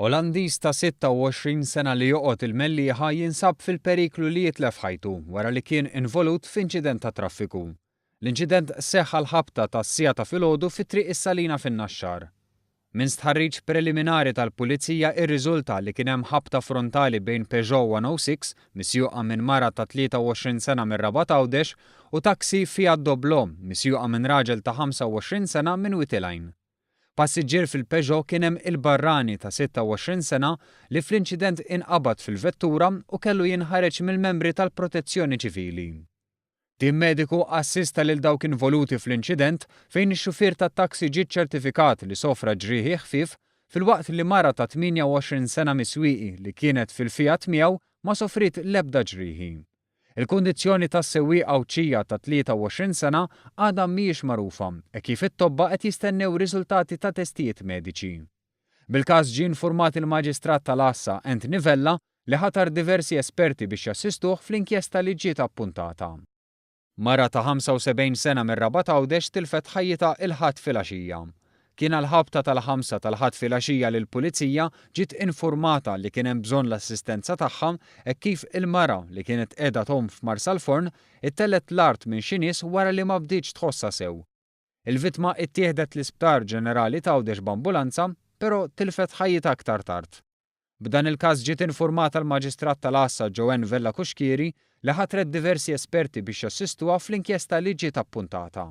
Olandiż ta' 26 sena li joqgħod il-Mellieħa jinsab fil-periklu li jitlef ħajtu wara li kien involut f'inċident tat-traffiku. L-inċident seħħ għall-ħabta tas-siegħa ta' filgħodu fi Triq is-Salina fin-Naxxar. Minn stħarriġ preliminari tal-Pulizija irriżulta li kien hemm ħabta frontali bejn Peugeot 106 misjuqa minn mara ta' 23 sena mir-Rabat Għawdex u taxi Fiat Doblò misjuqa minn raġel ta' 25 sena minn Wied il-Għajn. Passiġġier fil-Peugeot kien hemm il-barrani ta' 26 sena li fl-inċident inqabad fil-vettura u kellu jinħareġ mill-membri tal-Protezzjoni Ċivili. Tim mediku assista lil dawk involuti fl-inċident fejn ix-xufier tat-taxi ġie ċċertifikat li sofra ġrieħi ħfief filwaqt li mara ta' 28 sena mis-Swieqi li kienet fil-Fiat miegħu ma sofriet l-ebda ġrieħi. Il-kundizzjoni tas-sewwieq Għawdxija ta' 23 sena għadha mhijiex magħrufa hekk kif it-tobba qed jistennew riżultati ta' testijiet mediċi. Bil-każ ġie infurmat il-Maġistrat tal-Għassa Anthony Vella li ħatar diversi esperti biex jassistuh fl-inkjesta li ġiet appuntata. Mara ta' 75 sena mir-Rabat Għawdex tilfet ħajjitha il-Ħadd filgħaxija. Kien għall-ħabta tal-ħamsa tal-Ħadd filgħaxija li l-Pulizija ġiet infurmata li kien hemm bżonn l-assistenza tagħha hekk kif il-mara, li kienet qiegħda tgħum f'Marsalforn, ittellgħet l-art minn xi nies wara li ma bdietx tħossha sew. Il-vittma ittieħdet l-Isptar Ġenerali t'Għawdex b'ambulanza, però tilfet ħajjitha aktar tard. B'dan il-każ ġiet infurmata l-Maġistrat tal-Għassa Joanne Vella Cuschieri li ħatret diversi esperti biex jassistuha fl-inkjesta li ġiet appuntata.